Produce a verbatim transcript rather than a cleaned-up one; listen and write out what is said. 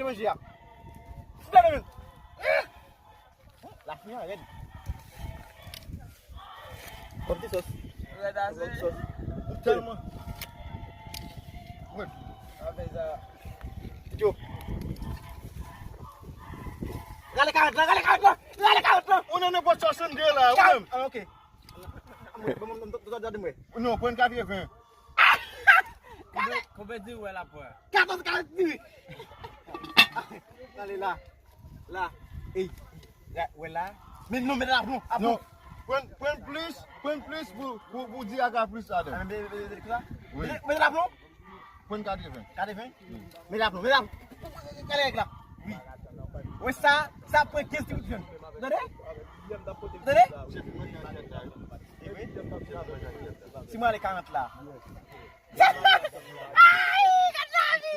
Manje a. Fouda nan men. La fri an rèd. Kòm ti sòs. Rèd ase. Kòm ti sòs. Tèlman. Mwen. Yo. Rale karant lan, rale karant lan, rale karant lan. Ou nan nenpòt sòs an de la, ou menm. Ah, ok. Mwen, mwen, mwen, mwen, mwen, mwen. Non, pran katreven. Konbyen, konbyen diri w wè l ap pran? Katòz karant diri. Gade la. La. Ey. La, wè la. Men non, met la, non. Non. Pran, pran plis, pran plis pou, pou, pou di a ka plis ladan. Ah, men, men, men, men, la? Wi. Met, met la, non? Pran katreven. Katreven? Wi. Met la, non. Met la. Gade règ la. Wi. Wè sa, sa pran kenz ti bout vyann. Tande? Tande? Chef, mwen gen ankèt la, wi. Si mwen ale karant la. Ay, gad la vi!